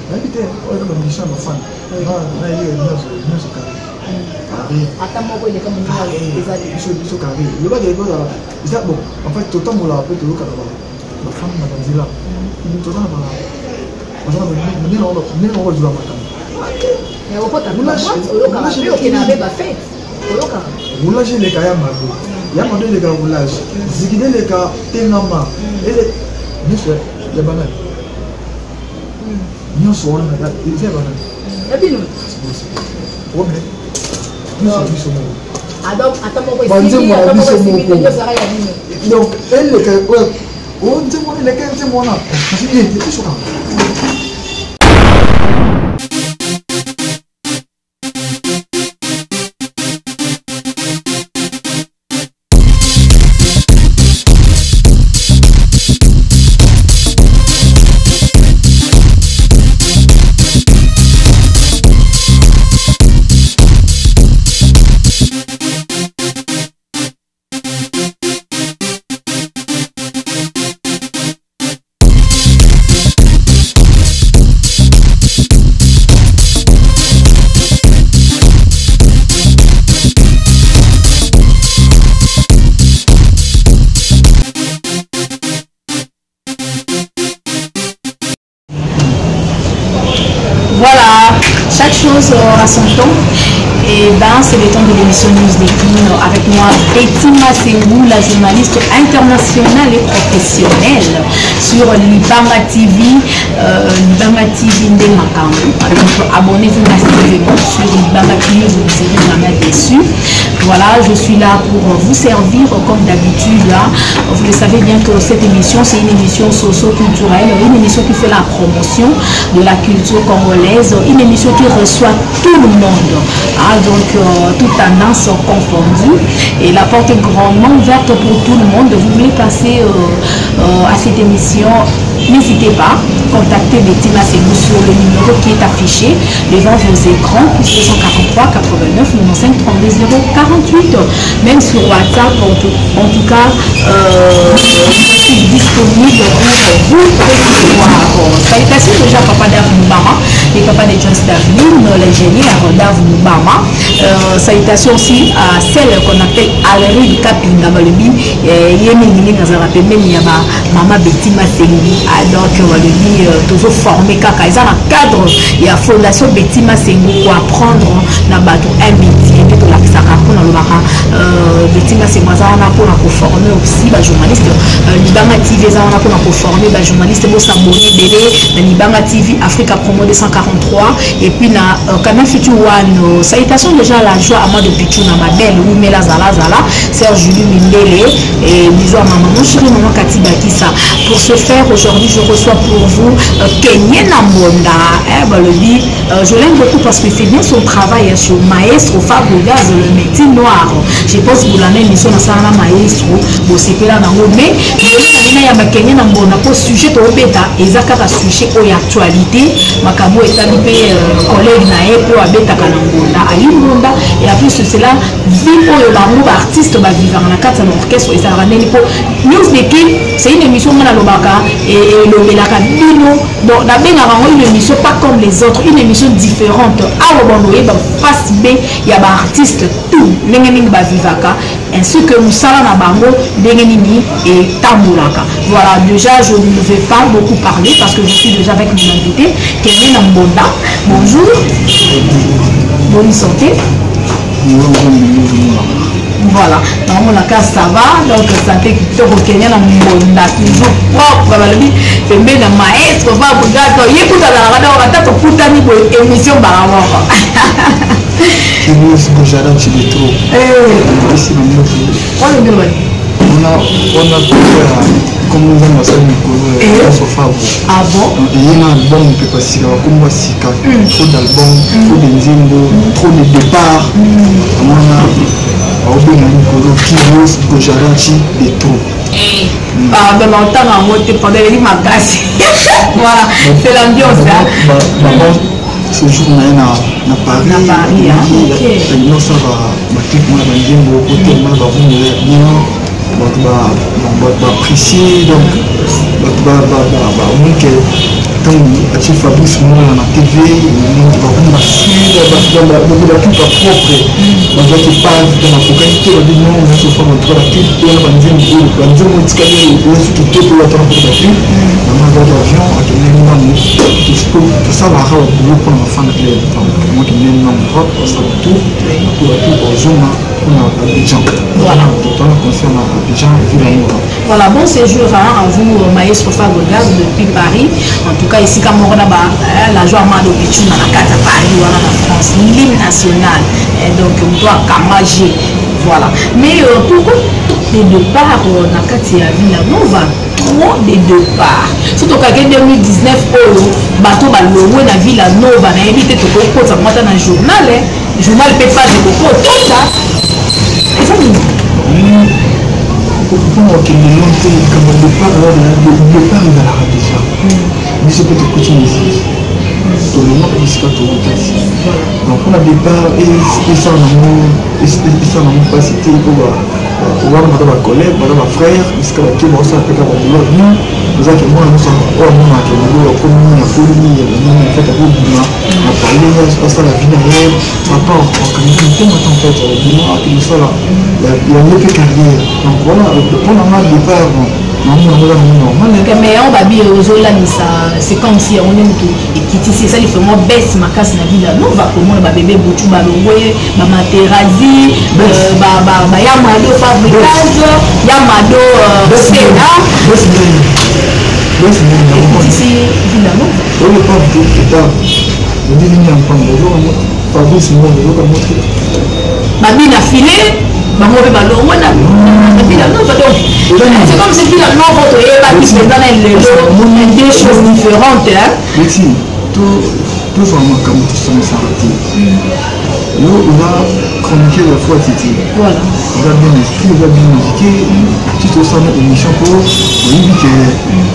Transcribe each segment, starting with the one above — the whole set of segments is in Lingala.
Nayebi te oyo eza bamission ya bafani na ye nyonso nyonso carré carré ata moko eleka moninga eza te. Biso biso carré lobaki ekozala eza bon. En fait, totambolaka mpe toyokaka bafani na banzela, toza na baza na ndenge bango bazwaka makambo. Oyokaka mpe okendaka mpe bafete, oyokaka. Roulage eleka ya mado, ya mado eleka roulage, zikide eleka tengama, nyonso ya banani, nyonso wana eza ya banani. Ya bino. Ome nyonso ya biso moko. Ata moko. Banzembo ya biso moko, donc eleka oyo nzembo wana, eleka nzembo wana, kasi biso kaka. Voilà, chaque chose à son temps. Et ben, c'est le temps de l'émission News des Queens avec moi, Betty Massengou, la journaliste internationale et professionnelle sur Libanga TV, Libanga TV nde makambo. Donc, abonnez-vous massivement sur Libanga TV, vous ne serez jamais déçus. Voilà, je suis là pour vous servir comme d'habitude, hein. Vous le savez bien que cette émission, c'est une émission socio-culturelle, une émission qui fait la promotion de la culture congolaise, une émission qui reçoit tout le monde, hein, donc toute tendance confondue. Et la porte est grandement ouverte pour tout le monde. Vous voulez passer à cette émission, n'hésitez pas, contactez Betty Massengou sur le numéro qui est affiché devant vos écrans, plus 243 89 95 32 0 48. Même sur WhatsApp, en tout cas, je suis disponible pour vous recevoir. Salutations déjà papa Dav Moubama et papa de Joyce Davlin, l'ingénieur Dav Moubama. Salutations aussi à celle qu'on appelle Alerie Kapinga Balobi, ye mingi mingi azalaka pembeni ya ba mama Betty Masengu. Ah, donc balobi toujours formé kaka eza na cadre ya fondation Betty Masengu ko apprendre na bato un métier mpe tolakisaka mpona lobaka Betty Masengu aza wana mpona koformer aussi bajournaliste. Libanga TV eza wana mpona koformer bajournaliste. Bosabone ebele na Libanga TV Africa Promo 243 et puis na Canal Future One. Salutations déjà à la joie Amado Pichuna, ma belle Wumela Zala Zala, Serge Julie Mindele et bisous à ma maman chérie, maman Kati Bakissa. Pour ce faire, aujourd'hui, je reçois pour vous Kenyena Mbonda, hein, balobi, je l'aime beaucoup parce qu'il fait bien son travail, hein, sur Maestro Fabregas, le métier noir. Je pense que vous la même émission dans la Maestro, bosepela nango, mais lelo ya Kenyena Mbonda po sujet tobeta eza kaka sujet oyo actualité, makambo etali mpe collègue na ye mpe abetaka na Ngonda, Ali Ngonda. Et en plus de cela, vie oyo bango baartiste bavivaka na kati ya baorchestre ezalaka ndeni. Mpo News de Kin, c'est une émission nga nalobaka, elobelaka bino. Donc nabengaka yango une émission pas comme les autres, une émission différente. Awa bando oyeba face B ya baartiste tout, ndenge nini bavivaka ainsi que mosala na bango ndenge nini etambolaka. Voilà, déjà je ne vais pas beaucoup parler parce que je suis déjà avec mon invité Kenyena Mbonda. Bonjour, bonne santé. Voilà, naomonaka ça va, donc santé kitoko. Kenya na Mbonda toujours propre, balobi pembeni na maestro Fabregas. Ye kuta azalaka, donc ata tokutani boye, émission mbala moko. Kilos Gojara Chiletro. Esi na mbote. Wana nde bani. Wana wana kombo ya kombo Nzambe asali mikolo ya Sofabo. Ah bon? Eye na album mpe sika, bakombo ya sika, trop d'album, trop de nzembo, trop de départ. Wana baobenga mikolo Kilos Gojarachi de trop. Ah, ben otanga yango te pendant eleki makasi. Voilà, c'est l'ambiance, hein. Séjour na ye na Paris. Na Paris, hein, ok. Alingi osala baclip mona banzembo otelema bavumela bien. Bato baapprécie, donc bato bamoni ke ntango atie Fabrice Mwana na TV, bakomi basuivre baclip bapropre, bazwaki page mpe bakokaki te. Babi non, nyonso fa bato baclip wana, banzembo oyo, banzembo etikali eza kitoko, atana mpe baclip yango. Azwaki avion, akendeki nanu. Tosalaka baboulot mpona bafan club, donc yango akendeki nanu Europe, basala tour, apo batour, bazonga mpona Abidjan. Voilà. Totala concert na Abidjan, Villa Nova. Voilà, bon séjour, hein, à vous, Maestro Fabregas, depuis Paris. En tout cas, ici, comme on a la joie Mado Pichou, dans la carte à Paris, voilà, la France, l'hymne national. Et donc, on doit Kamager. Voilà. Mais pourquoi les départs na kati ya Villa Nova? Trop de départs. Surtout qu'en 2019, oyo, bato balongwe na Villa Nova, nayebi te tokokota mwata na journal, hein. Journal mpe page ekokota. Eza nini? Mpona kokende lo te, likambo départ, départ ezalaka déjà. Biso mpe tokoti musique, tolongaka bisika towutasi. Donc mpona départ esala nango mpasi te, mpo wana baza bacollègue, baza bafrère. Bisika bake, baosala mpe kaka baboulot bien. Ozalaki mwana nyonso oyo amonaka boulot, akomi, akoli, nini, en fait akobima na parler, asala vie na ye. Papa akangi motema te, en fait abima, akende osala ya ye mpe carrière. Donc voilà, mpona nga départ, bon, namona ngo eza nango normal. Mais yango babi ozolamisa, c'est comme si yango nde motu ekitisi, esali vraiment baisse makasi na Villa Nova. Komona babebe butu balongwe, bamaterasi, bayamado Fabricage, yamado seda, ekitisi Villa Nova. Oyo pas eta ondimi ya mpamba, ozoka Fabrice Mbongo, ozoka moto. Babi na file bango mpe balongwe na Villa Nova. Donc c'est comme si Villa Nova toyebaki mpenza na lelo, deux choses différentes, hein. Neti tozwa makambo tosangisaka te. Yo oza chroniqueur ya foi titi. Voilà. Oza bien instruit, oza bien éduqué. Ti tosala émission mpo oyebi ke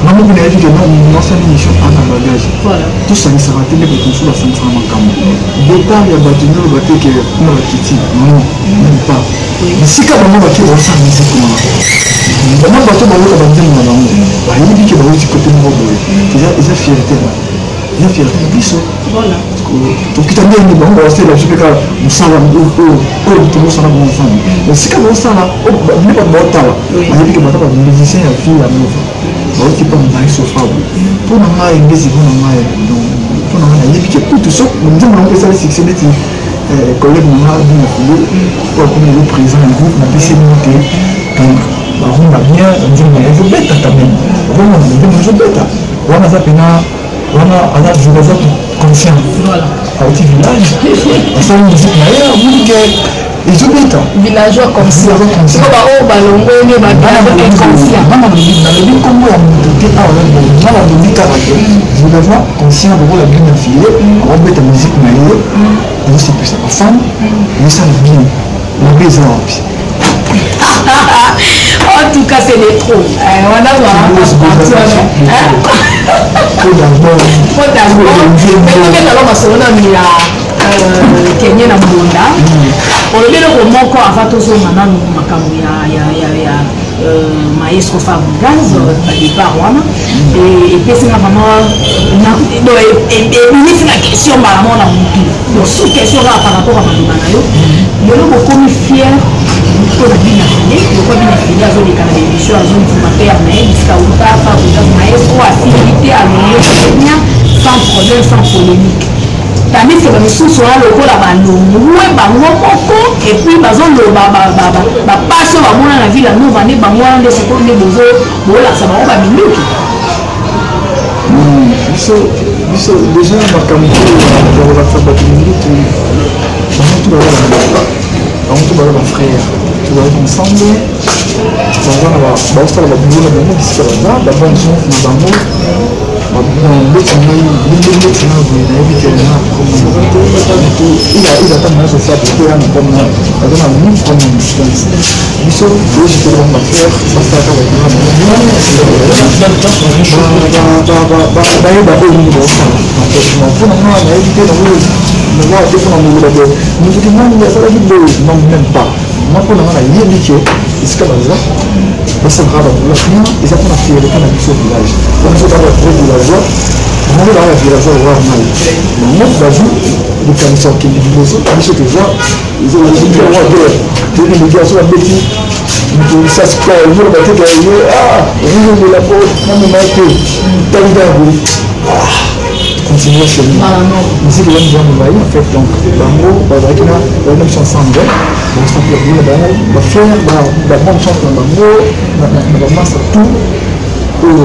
nga moko nayebi ke nasala émission ana bagage. Voilà. Tosangisaka te nde bato mosusu basangisaka makambo. Départ ya bato nde oloba te ke kuna bakiti, non, même pas. Bisika bango bake, baosala musique wana, bango bato bayoka banzembo na bango, bayebi ke bauti kote moko boye. Eza fierté, eza fierté na biso. Voilà. Tokita ndenge bango baosala biso mpe kaka mosala oyo tozosala bango ensemble. Esika baosala nde bato baotala, bayebi ke baza bamusicien ya Villa Nova, bauti mpa Maestro Fabro. Mpo na ngai ndezi, mpo na ngai, mpo na ngai, nayebi ke kutu so nzembo nango esali succès, neti collègue na nga Bina File oyo akomi lelo président ya groupe, napesi ye te. Donc barumba bien, nzembo na ezobeta quand même, omona nzembo ezobeta wana, aza mpena wana, aza villageois conscient. Voilà. Auti village, asali musique na ye, amoni ke ezobeta. Villageois conscient. Conscient. Siko baoyo balongwe nde bavillageois inconscient. Nga nalobi nkombo ya moto te awa. Nga nalobi kaka ke villageois conscient lokola Bina File akobeta musique na ye, ezosepesa bafan, ezosala bien. Mabe eza wapi? En tout cas, c'est de trop. Wana Trop d'abord. Trop d'abord. Mais tobetalo masolo nanu ya Kenye na Mbonda. Olobi eloko moko avant tozonga nanu makambo ya Maestro Fabregas, badépart wana epesinga vraiment, ebimisinga question mbala moko na motu. Donc sous question kaka par rapport à maloba na yo, lelo bokomi fier mpona Bina File, lokwa Bina File azoleka na baémission, azondima père na ye bisika uta Fabregas, maestro asili te, alongo bien, sans problème, sans polémique, tandis que bamisusu wana lokola balongwe bango moko, et puis bazoloba bapasi oyo bamona na Villa Nova, nde bango wana nde sikoyo nde bolakisa bango baminduki. Biso déjà makambo oyo ya kolakisa bato minduki, bango tu baza bango tu baza bafrère, tozalaki ensemble, baza na baosala baboulot na bango bisika baza, babonne chance na bango. Ndeti ngai, ndeti ngai boye, nayebi ke na te eza ata na social po ya na problème, aza na même problème. Donc biso toziteli bango bafrère, basalaka bayeba oyo nini baosala. Mpona nga nayebi te, naza te mpona moloba boye motoki nani asalaki boye, non, même pas. Nga, mpona nga, nayebi ke esika baza. Basalaka baboulot bien, eza mpona fierté na biso village. Biso kaka vrai villageois, bango baa villageois wa mai, bango bazwi likanisi ya kokende liboso. Biso toza toyebi so babeti sasika yo bateka ye ozozela po namema te talika boye, continuer chemin. Musique eza nzambe molai en fait. Donc bango bazalaki na bazali na biso ensemble, basapela boye na bango, bafier, babonne chance na bango na bamasa tout oyo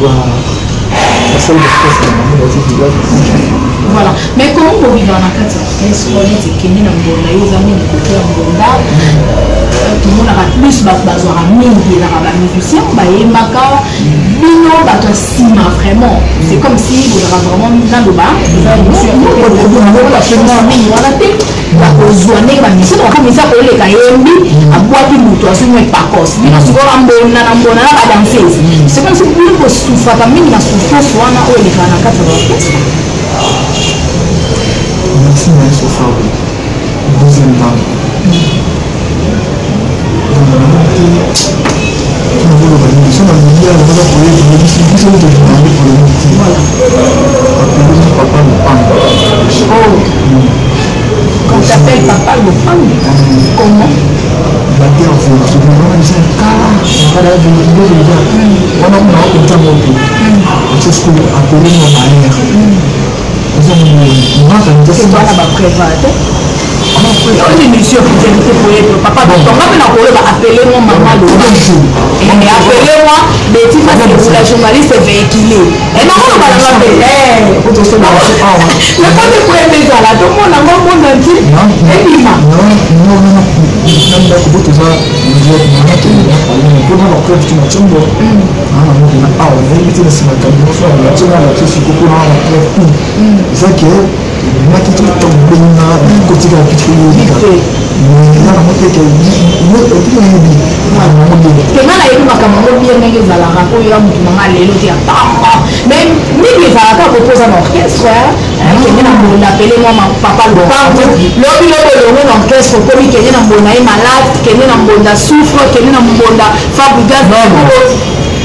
basali baforce na bango, bazwi village. Voilà, mais comment bovivre na kati ya orchestre neti ekende na Mbonda? Yo oza mingi kote ya Mbonda. Tomonaka plus bato bazwaka mingi ezalaka bamusicien bayembaka. Bino bato ya nsima, vraiment c'est comme si bozalaka vraiment, naloba, mingi wana te bakozwa ndenge bamusicien bakomisa koleka. Yembi abwaki moto, azwi mwa epakos. Bino sikoyo bambonda na mbonda na badanseuse, c'est comme si bino bosufraka mingi na souffrance wana oyo elekaka na kati ya baorchestre. Merci, Maestro Fabio. Deuxième dame. Nakoloba nini? So na media naza koyeba biso tozonangi polémique te. Apelemi papa Lopanga. Oh. On t'appelle papa Lopanga? Comment? Bater wana biso kala nakala déjà wana kuna okotango te otie sikoyo apelemi na barrière. Wana bapreuve te. Oyo émission vérité poyeba papa tonga mpe na koloba appelez-moi mama Loba, appelez-moi Betty Masebu, la journaliste véhiculée. Nakoloba nanga mpe lepote koyeba ezala tomona ngo monde entier ebima. Na ndako bo toza mpona bapreuve ti natiombo na awa, nayebi te na nsima caméra nationga na siko mpona bapreuve tout eza ke ebimaki ti ntango benga kotika piti oyebika eza nango te ke oyebi nango bien. Te, nga nayebi makambo yango bien ndenge ezalaka. Oyo ya motu nanga lelo te ya pamba, mais mingi ezalaka kopoza na orchestre. Kende na Mbonda, apele mwa papa Lopango. Lobi lobi elongo na orchestre okomi kende na Mbonda ye malade, kende na Mbonda souffre, kende na Mbonda Fabregas.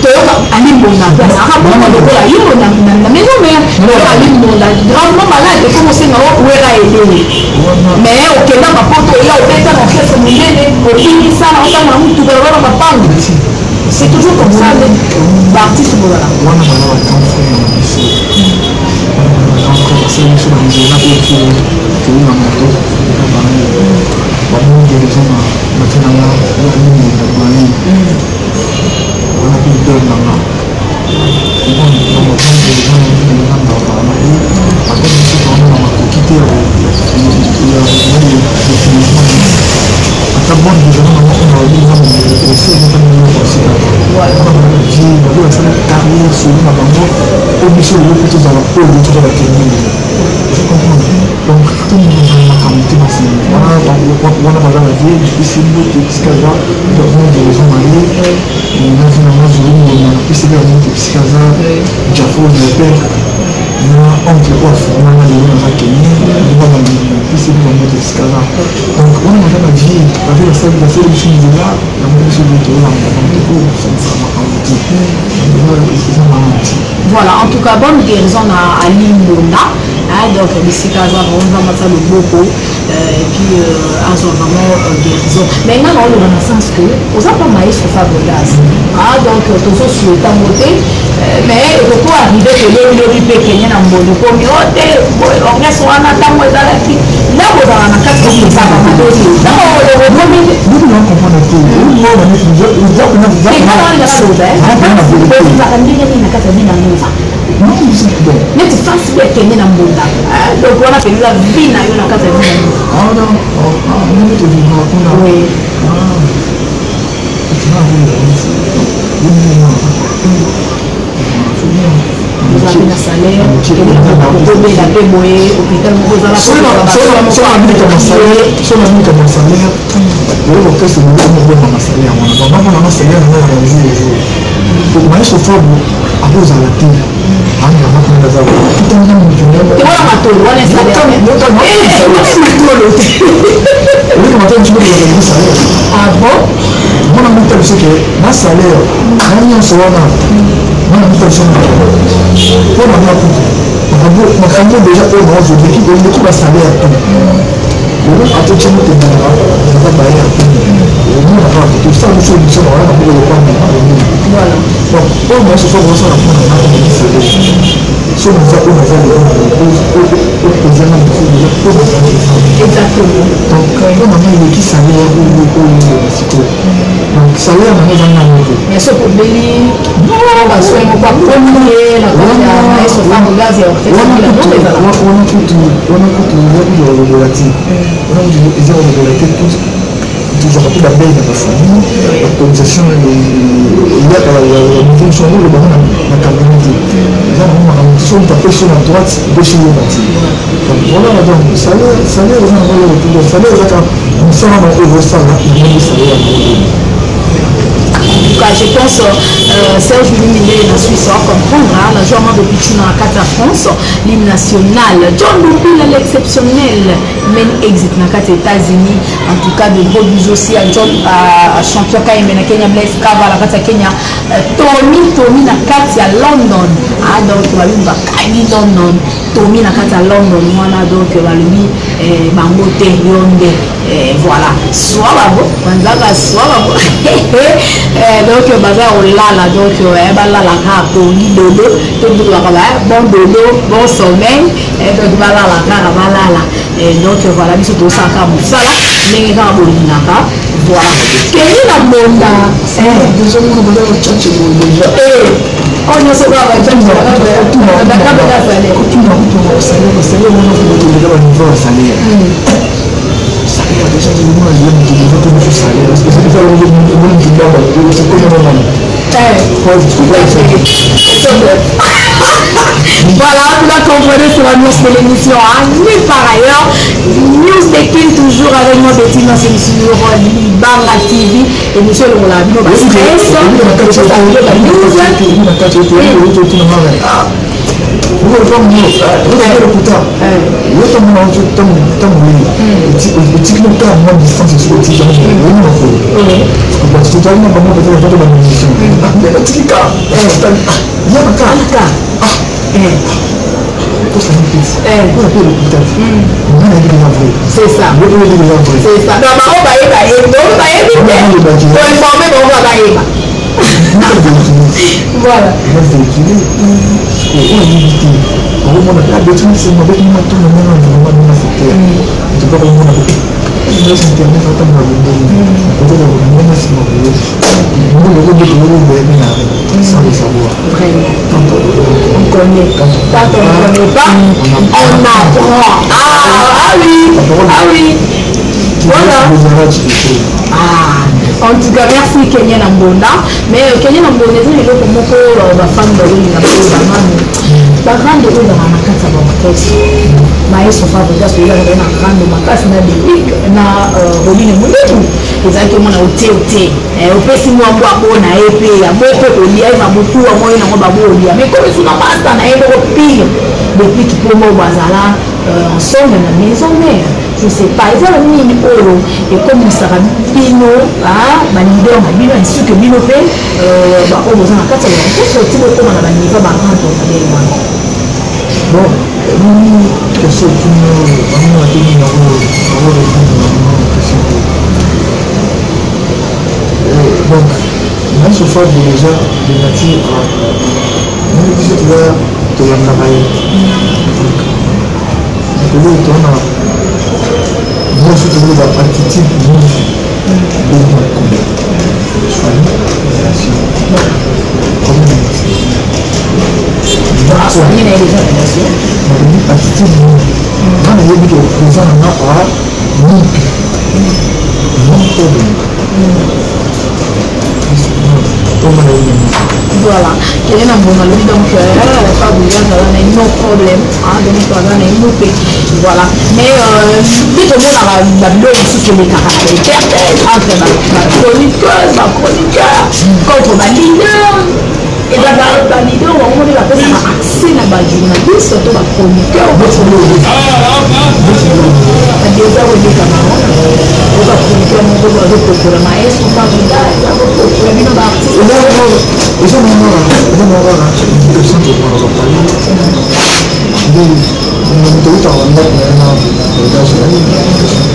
Toyoka Ali Mbonda mpe azalaka bongo lokola ye Mbonda na maison mère. Toyoka Ali Mbonda gravement malade, ekomi osenga wera aide. Mais okenda mapoto, oya obeta na orchestre monene, obimisana otanga na mutuka loba mapango. C'est toujours comme ça, baartiste bozala. Wana baza ba grand frère na biso, wana baza ba grand frère, basali biso banzela oyo toyina moto eka bango bamongi eza na batie nanga mingi na doyen wana mpe idole nanga na ye. Ata biso towana na makoki te ya financement, ata bonne raison nango oyo babi eza esi ezaka mingi kosika wana vie babi basala carrière solo na bango po biso lelo mpe tozala oyo tozala kenini. Je comprends. Donc ata makambo te na nsima wana baza na vie. Napesi mbote bisika aza, bonne guérison na ye. Navi nanga Zolungo, napesi mpe mbote bisika aza, Jafo le père na oncle oyo aformanga lelo naza Kenya, wana napesi mpe bambote bisika aza. Donc wana baza na vie, bavi basali biso nzela yango, biso nde tolanda. Donc tokosangisaka makambo te, eza malamu te. Voilà, en tout cas bonne guérison na Ali Mbonda, hein. Donc bisika aza, vraiment Nzambe atia loboko et puis azwa vraiment guérison. Mais nga naoloba na sens que oza pa maestro Fabregas, ah, donc tozosouhaiter yango te, mais ekoko arrive ke lobi lobi mpe Kenya na Mbondo komi o te orchestre wana ntango ezalaki ndako ozala na kati ezalaka mabe te ntango okomi. Bibi na comprendre te. Ezalaka ndenge nini na kati ya bina nova neti face mpe ekende na Mbonda? Donc wana mpenza vie na yo na kati ya vie na nova. Ndenge tovivaka kuna. Oui. Ozalaki na salaire, okobela mpe boye hôpital moko. So na makambo salaire, eloko orchestre moko salaire wana bamama nanga salaire nanga ya jour au jour. Donc maestro Fabo akozala te. Te wana matolo wana esaletolo te. Ah bon? Mwana moko biso ke na salaire na nyonso wana, mwana moko biso mpo na nga kutu makambo déjà oyo naozwa eleki basalaire te. Lelo atotia moto ebelaka naza baye ya te, omona kaka tosala biso émission na wana moko lokwanga nini. Donc oyo nyonso so kosala mpona nga eleki salaire. So naza oyo naza lelo, opesanga mosusu déjà mpo nazali. Donc mpo na nga eleki salaire oyo oyo sikoyo. Donc salaire nango eza nga moko. Mais soki obeli, basoin moko akomi na kati ya maestro Fabregas ya orchestre, wana kutu, wana kutu eza kutu kolobola te, wana kutu eza kolobola te. Tozwaka mpe babei na bafamille, bacotisation eyaka ya moto mosu yango olobango na cameroun te. Eza nango makambo mosusu, moto apesi yo na droite, gauche eyeba te. Donc voilà, donc salaire eza nango eloko te. Donc salaire ezaka mosala na oyo ozosala, yango salaire yango. En tout cas, je pense Serge Luminde na Suisse va comprendre, hein, la joie de Pichou dans la carte France, l'hymne national, John Lupila l'exceptionnel, main exit na kati États-Unis. En tout cas, de gros bisous aussi à John, à champion Kaimbe na Kenya, Blaise Kava na kati ya Kenya, Tommy Tommy na kati ya London. Ah donc balobi bakangi London, Tommy na kati ya London wana, donc balobi bango te yo nde. Voilà, soit bango banzaka, soit bango donc baza kolala, donc balala kaka pongi dodo to bilobaka ba bon dodo, bon sommeil. Donc balala kaka, balala. Donc voilà, biso tosala kaka mosala ndenge kaka bolingaka. Voilà, keni na mbonda. Déjà mona baza kochache boye déjà. Oyo nyonso kaka bachakabeka. Kotuna kutuna salaire, salaire wana kutu déjà baniveau ya salaire, salaire déjà mona déjà to biso salaire, parce que c'est déjà omoni kibaba, c'est comme un. Voilà, vous la comprenez sur la news de l'émission, hein. Nulle part ailleurs. News de King, toujours avec moi, Betty, c'est sur Libanga TV. Émission le Mola Bino, stress. News. Otiki motala mwa distance, soki otiki yango makolo, bato tozali na bango, peut-être bato bamusicien, mais otiki ka yaka ka kosani pesi mpona mpe lokuta nga nayebi déjà vrai. C'est ça. Oyebi déjà vrai. C'est ça. Donc bango bayeba ye, bango bayebi te, koinforme bango bayeba. Voilà. Eza véhicule oyo oyebi te, okomona abeti nsima, abeti matuna ndenge vraiment ndenge secteur en tout cas komona nyonso internet otambola bondeni, peut-être ndenge nsima boye mbongo okobeta okoboyebi na sans le savoir. Vraiment. Quand on connaît, quand on ne connaît pas, on apprend. Ah, ah oui, ah oui. Voilà. Ah, en tout cas, merci Kenya Nambonda. Mais Kenya Nambonda, eza eloko moko bafemme bazolinga bayeba nanu. Barando oyo ezalaka na kati ya baorchestre, maestro Fabregas oyebaka na rando makasi na Deplick na Robine Molimo, ezalaki omona otie otie opesi mwa mbwa na ye mpe ya moko kolia eza motuwa moye nango babolia, mais komi suna masta na ye moko pire Deplick mpo moko bazala ensemble na maison mère. Je sais pas eza na nini oyo ekomisaka bino baleader na bino, ainsi que bino mpe baoyo boza na kati ya orchestre, oti bokóma na baniveau barando na ndenge wana. Bon, nini question otuni bango natuni yango, bango répondre na question. Donc maestro Fabio déjà de nature, ndenge biso toza toyambaka ye, donc mikolo toona nyonso tozoloba attitude nyonso ndenge makolo soigne relation problème. Soigné na ye déjà relation. Nalingi attitude nini nga nayebi ke président na nga a nimpi, non problème tonga nayebi. Voilà, kele na mbongo alobi, donc Fabregas aza na no problème, hein, donc aza na mupe. Voilà, mais mpe tomonaka babiloko mosusu elekaka na bainternet entre bachroniqueuse, bachroniqueur contre baleader. Eza baleader bango nde bapesaka accès na bajournaliste to bachroniqueur. Eza kolekama wana o bachroniqueur moko bazopopola maestro Fabregas, azopopola bino baartiste. Eza mongaka éducation tokolaka bapali nde moto outaka ndako na ye na langage ya éducation.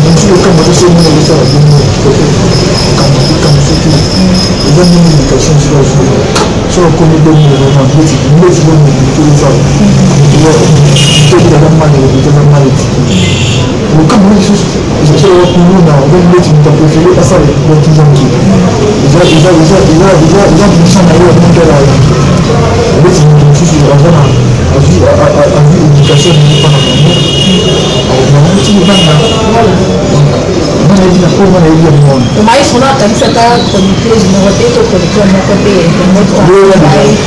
Mosusu okamba te, soki mona ezosala bongo, okamba te. Kamba soki eza ndenge éducation soki azwi, soki akomi bongo, vraiment ndeti ndeti bongo moto ezala moto mal, moto aza mal éduqué. Lokambo lisusu ezosala kuluna, oza ndeti moto apréféré asala bakizangi, eza mission na ye ya moto ala ndeti moto mosusu aza na azwi éducation mpa na bango, akomama tini bana bana yebi na oyo bana yebi ya mwana. Maestro na akanisi ata chroniqueuse moko te to chroniqueur moko te ya internet.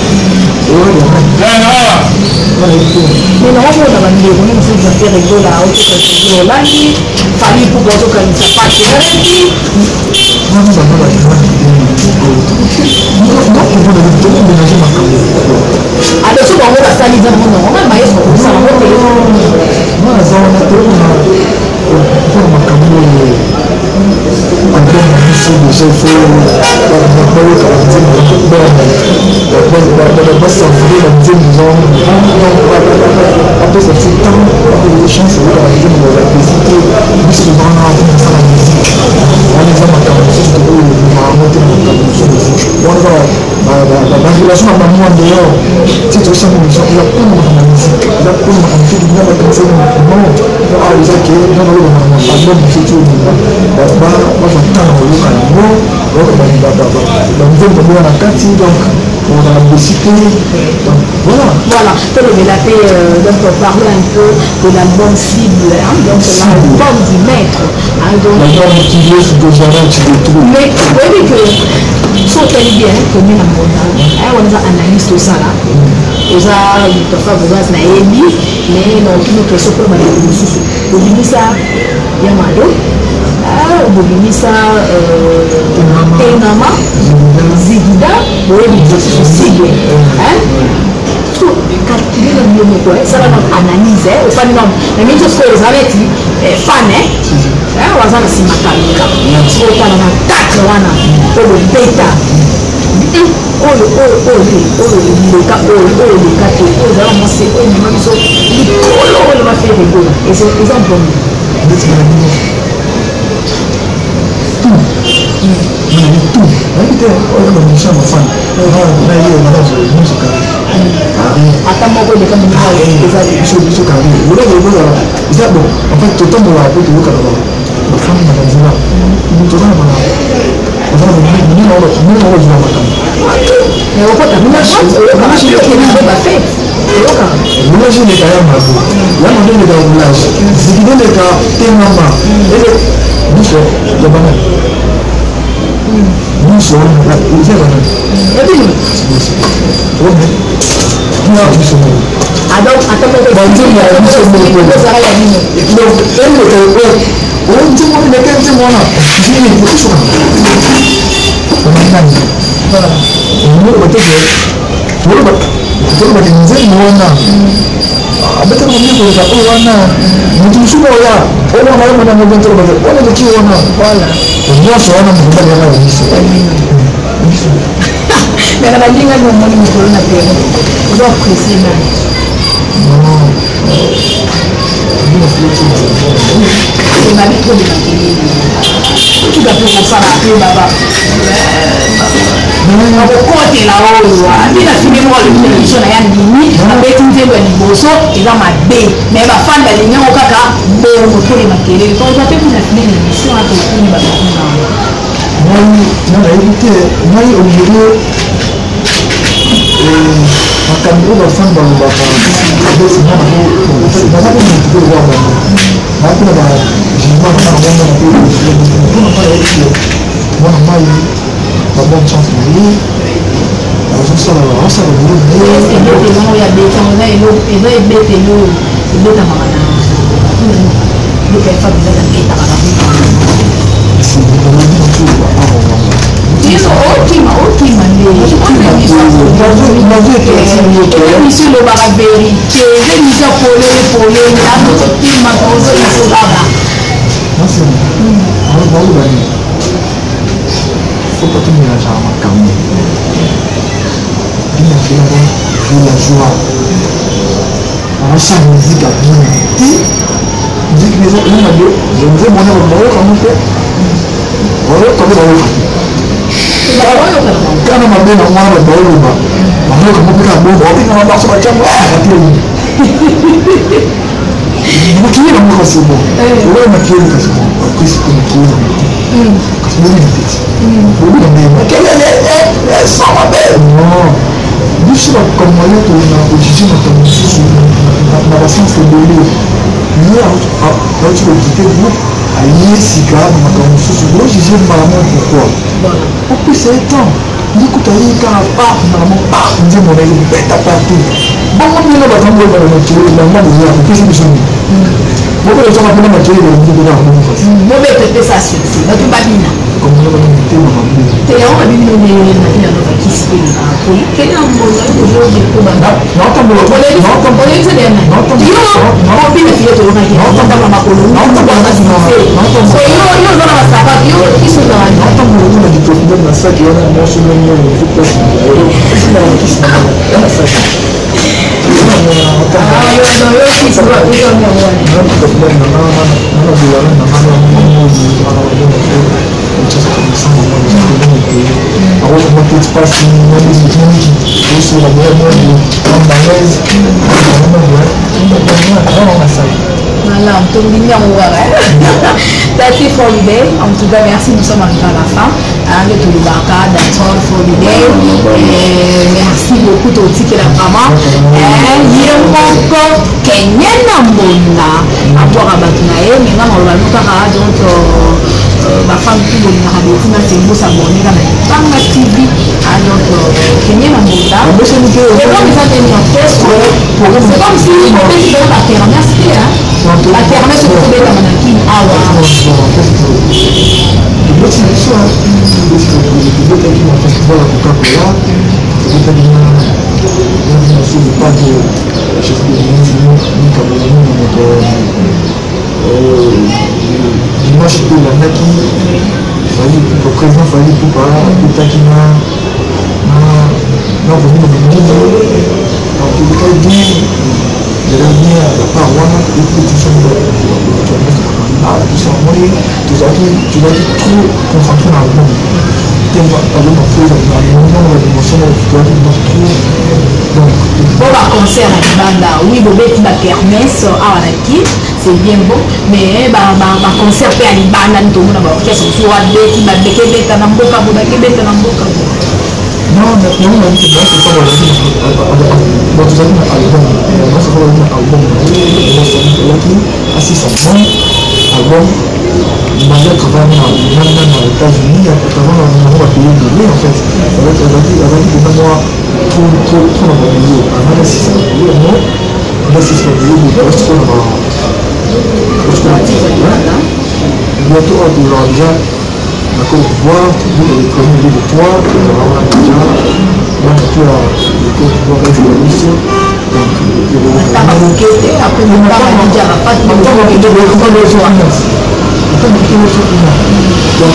Mais naomona bandeko nde mosusu na Ferre Gola otokaisa olandi Fally Ipupa ozokanisa pasi ezalaki. Wana bango tokomélange makambo. Adoso bango basali eza nango normal, maestro okosala yango te. Nga naza wana te mpona makambo oyo. Album na biso déjà, il faut bayoka banzembo, basavoure banzembo eza wana, bapesa biso temps, bapesa chance oyoka banzembo, bazapesi te. Biso toza wana mpona kosala musique. Wana eza makambo mosusu oyo makambo te na makambo mosusu. Musique wana eza barelation na bango en dehors. Ti tosala émission, eza mpona makambo ya musique, eza mpona makambo soki nga bakanisa. Non, awa eza ke nga naloba makambo album mosusu ti obima, bazwa temps na koyoka yango, bayoka banzembo bango na kati, donc ozala déçu te. Donc voilà. Voilà, tolobela mpe, donc parler un peu de l'album Cible, hein, donc l'album du maître, hein, donc l'album qui laisse déjà tu détruis. Mais oyebi que so otali bien commune na mona wana, eza analyste osala, oza moto Fabregas nayebi, mais na okimi question mpona bandeko mosusu. Bobimisa ya Mado, bobimisa Tengama, Zigida, boyebi lisusu Sigle. Calcule na yo moko, sala na analyse, ofandi na mingi sikoyo, oza neti fan, waza na nsima kamera, sikoyo otala na 4 wana oyo bobeta, oyo oyo oyo oyo eleka, oyo oyo eleka te, oyo ezala mwasi oyo emema biso likolo, oyo baFerre Gola eza bongo. Ndeti na bino tout, nayebi tout, nayebi te oyo bamission ya bafan na ye nyonso kare. Ata moko eleka moninga eza. Biso biso kare ozala eza bon. En fait, totambolaka mpo toyokaka bafan na banzela, toza na oza na mingi ozwa makambo. Mais okota bafete, oyokaka. Roulage eleka ya Mado, ya Mado eleka roulage, Zigide eleka Tengama, ele nyonso ya bana nyonso wana eza ya bana na biso moko. Ata moko. Banzembo ya biso moko. Ezala ya bino. Donc eleka oyo nzembo wana, eleka nzembo wana ekosoka nani bateke tolobaki nzembo wana abetaka mingi koleka oyo wana. Moto mosusu oya oyo wana oyo wana ngo tolobaki wana eleki wana nyonso wana, mobali yanga ya biso biso. Mais na balingani omoni mikolo na terrain, oza apprécie nani? Non, bino fileti. Ebabi trop de makelele, otuka mpe kosala mpe baba bakokotela oyo abi na filme moko alobi na émission na ya ndimi, abeti nzembo ya liboso eza mabe, mais bafani balingi yango kaka bongo. Tole makelele toza mpe kuna filme na émission ate okuni bakokuna wana. Ngai nga nayebi te, ngai obligé makambo oyo bafani balobaka beti nga nango, naza mpe motu mpe lokola bango, naa mpe na bajugement na nga nango mpe mpona nga. Nayebi ke mwana mai babonne chance na ye, azosala, azosala boulot na ye. Ebetelo oyo abetamo eza ebetelo oyo ebetamaka na biloko ya Fabregas, abetaka na Okima okima nde émission elobaka vérité, eza émission polele polele, atozokima tozobiso kaka. Baoloba nini? Faut pas tomélangeaka makambo. Bina filaka villageois, akosala musique ya bien te. Musique eza na nzembo wana, bayokango te, bayoka nde bayoka te. Kana mabe na mwana, bato baoloba, bayoka ngo mpe kaka bongo, babengaka baso batiango atelemi makili nango. Kasi bon, oyo makili, kasi bon, après sikoyo makili nango te, kasi bobina te, bobina nde makelele esa mabe. Non, biso bacongolais tolingaka kojuger makambo mosusu na basens ebele. Ye auti koquitter groupe, aye sika na makambo mosusu, bojuger mbala moko. Pourquoi? Opesa ye temps. Ndikuta ye kaka pa mbala moko pa nzembo na ye beta partout bongo. Bino bato yango oyebana makelele bango boya kopesa biso nini? Boko ozaka mpena makelele balingi kaka bongo kasi. Mobeta epesa succès, bato babina. Congolais bana mitema mabe. Te, yango babini nde na bina no bakisi mpe kena mbongo aujourd'hui po obina file toyokaki otanga makolo so yo oza na basapato, yo kisi ozala. Naotambola kuna diclofenac na saki wana mwasi ndenge place na kisi na saki. Yo kisi Voilà, tondimi yango kaka. That's it for today. En tout cas, merci, nous sommes arrivés à la fin. Nde tolobaka, that's all for today. Et merci beaucoup, totikela vraiment ye moko Kenye na Mbonda abwaka bato na ye. Menga maloba no kaka. Donc bafans tu bolingaka Betty Masengo, s'abonner na Libanga TV. Donc Kenye na Mbonda, programme eza ndeni orchestre? C'est comme si opesi bango bakermesse te, bakermesse okobetama na Kini awa. Tobeti biso, tobetaki na festival ya Coca-Cola, tobetaki na naso lepade chef de mikabolo na moto. Dimanche mpe elandaki, Fally, président Fally Ipupa abetaki na vomi na monene. Donc tobetaki bien, ezalaki bien la part wana. Et puis tout ça, tout ça, omoni, tozalaki trop concentré na album. Tellement album afoza na moment na dimension, tozalaki trop donc. Po baconcert na libanda, oui, bobeti bakermesse awa na Kine, c'est bien bon, mais baconcert mpe ya libanda ni tomona baorchestre mosusu abeti, babekebeta na mboka bo, bakebeta na mboka bo. Non, non, non, bato ozalaki na album, bazalaki na album na ye, asisa bon album, banda travail na États-Unis, travail na bapays ebele. En fait, azalaki mpenza mwa trop trop trop na bamilio. Avant asisa boulot yango, anda asisa boulot, basikoyo na bientôt oyo tozala déjà na Côte d'Ivoire, le premier 2 3, tozala wana déjà, wana to ya Côte d'Ivoire ezala biso. Donc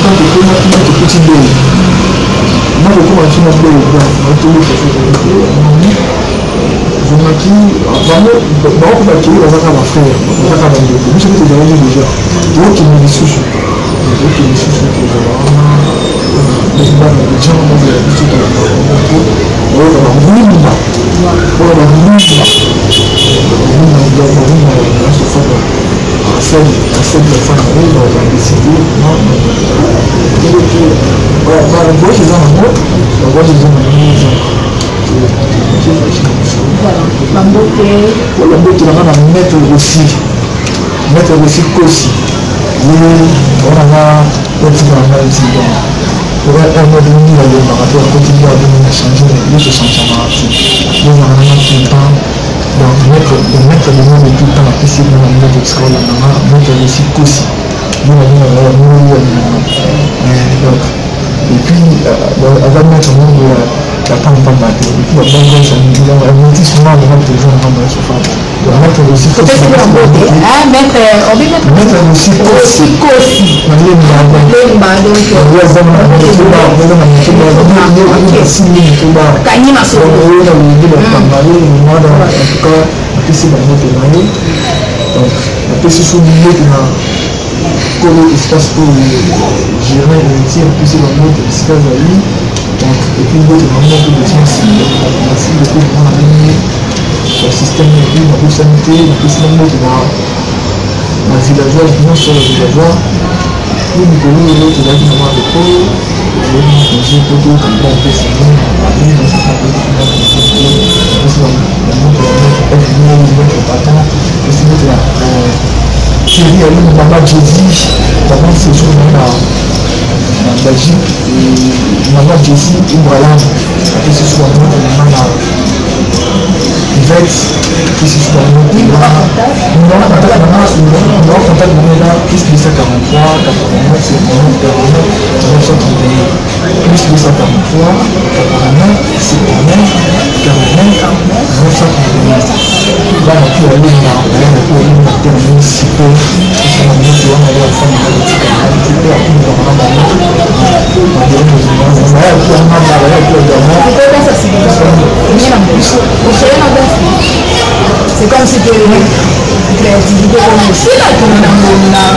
après tokuti ndenge na kokoma biso na ndenge tozongaki. Bango bango bakei, bazaka bafrère, bazaka bandeko. Biso mpe tozalaki déjà, tokokende lisusu, tokokende lisusu, tozala wana bana Abidjan, bazala biso bayoka bangumba, oyo bangumba bangumba nasofaka asali asali bafana oyo badécider. Bavoyage eza nango, bavoyage eza nango, eza. Bambote. Bambote nanga na maître Rossi, maître Rossi Kosi, ye wananga otika na ngai ti. Donc oka mingi nalembaka te, akoti nde abimi na change, ye tochangeaka te, yozala nanga tout le temps. Donc maître, le maître de monde tout le temps, apesi nga na mbote esika olandanga, maître Rossi Kosi, ye nabengaka ya moli ya bilanga. Donc Et puis aza maître moko ya pambapamba te. Et puis babangométis mwana na toujours ngambo ya sofa. Maître aussi maître aussi Kosi Malemba, donc kanyi masolo na wenge bakanga ye mwana. En tout cas, napesi bango na ye. Donc napesi so mbote na kolo espace oyo, Germain Héritier, napesi bango esika azali. Donc et puis mbote na moko défense, merci beaucoup vraiment na ndenge système. Et puis napesani te, napesi na mbote na villageois nyonso, ba villageois po mikolo oyo tozalaki na mwa repos, tozalaki na congé po toyoka mpe napesi bambote ya maître F, maître Patan, napesi mbote ya Thierry Alini, mama Jésus, mama séjour na Belgique, mama Jessie Ibrahim, apesi so bambote na nga na Yvette, apesi so bambote. Numéro contact na nga, numéro contact na nga eza +243 89 79 49 931, +243 89 79 49 931. Bana mpe balinga baya na mpe balinga te na municipe esanga moto wana ya fami na kotika mpe akundaka na bango baya mpe angamba baya mpe adama. C'est comme si que créativité comme aussi là tout le monde. Ah,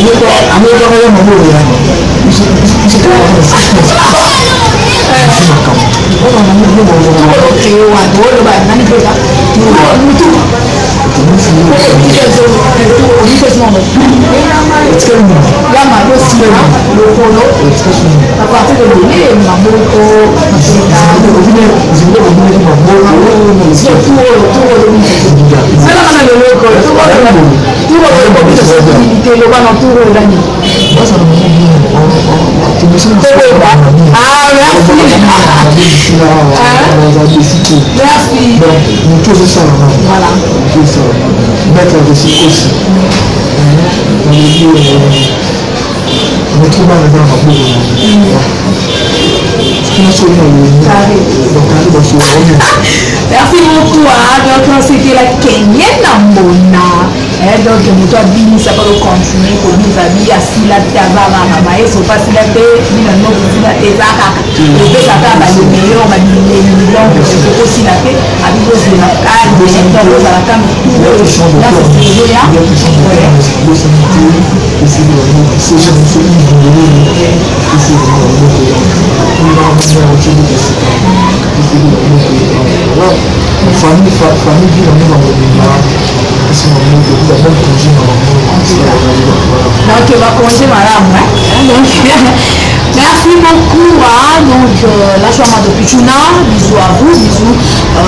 yokaka ya mamo oyo makambo. Créé wana oloba nani mpenza mutu? Ya malo nsima lokolo à partir de délai maboko. Surtout oyo tour oyo na leloko tour oyo te, loba na tour oyo nani. Ah, merci, merci. Motu ozosala. Voilà. Motu osala, maître Resi Kosi, nalobi motu bana eza na maboko na soki na bakari basola. Merci beaucoup. Hein. Donc, c'était la Kenyenne Mbona. Eh, donc, moto abinisa mpo continuer kobinisa bi asila te, aza kaka mayeso mpo asila te, bina no kosila te, eza kaka opesaka bale meilleur babileli. Donc okosila te, abi kozela calme, donc ozala calme tour na seselezoya. Famille, famille vi nango na mobimba, esi bango bon congé na bango. Donc bacongé malamu. Donc merci beaucoup, hein. Donc la Chouama de Pichuna, bisous à vous, bisous à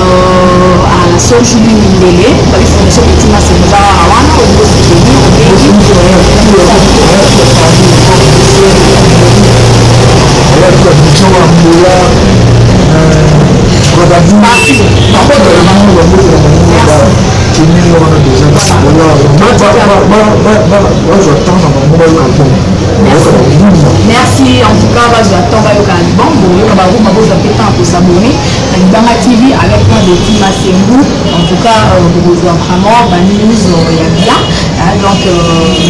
la sœur Julie Mindele, babi fondation Petit Masenza wana olingo soutenir obengi. Mbola. Merci. Kenya wana déjà bazwa temps na bango bayoka bon, bayoka barumba. Merci en tout cas, bazwa temps bayoka album, boyoka barumba, bozwa mpe temps kos'abonner na Libanga TV avec moi Betty Masengu. En tout cas, bokozwa vraiment banews ya bien. Donc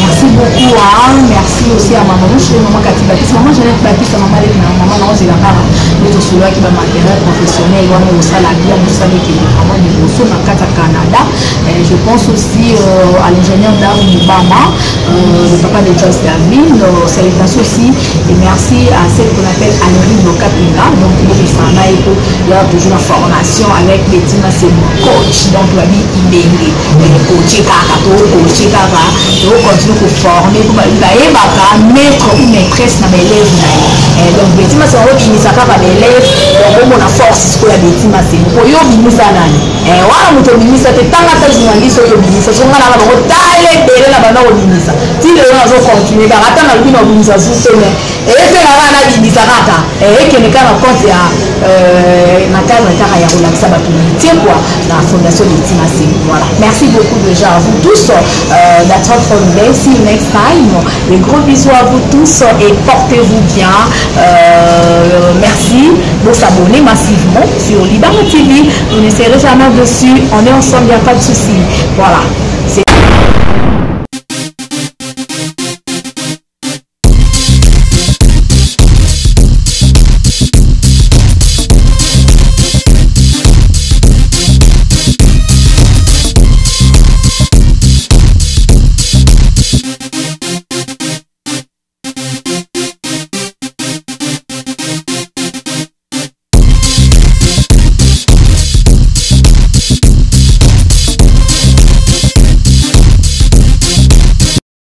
merci beaucoup, hein. Merci aussi à maman chez maman Kati Baptiste, maman Jeannette Baptiste, maman Lek na maman naozela kaka nde tosololaki bamatériel professionnel wana osala bien, mosala ekende vraiment liboso na kati ya Canada. Je pense aussi à l'ingénieur Darou Mubama, le papa de Joyce David. Salutations aussi et merci à celle qu'on appelle Alérie Lokapinga. Donc bobisana eko il y a toujours la formation avec Betty Masengu coach. Donc babi ibenge coach kaka, to coach kaka, to continue koformer po bayebaka maître ou maîtresse na baélève na ye. Donc Betty Masengu obimisa kaka baélève, donc omona force sikoyo ya Betty Masengu po yo obimisa nani wana moto obimisa te. Ntanga ata journaliste oyo obimisa so nga nanga bango tala ebele na banda kobimisa ti lelo, nazocontinue kaka. Ata nalobi na obimisa su te, mais esenga kaka nabimisa kaka, ekende kaka na compte ya euh, na cadre kaka ya kolakisa bato métier quoi, na fondation Betty Masengu. Voilà, merci beaucoup déjà à vous tous. That's all for today, see you next time. Des gros bisous à vous tous et portez-vous bien. Merci de s'abonner massivement sur Libanga TV. Vous ne serez jamais dessus. On est ensemble, il n'y a pas de souci. Voilà.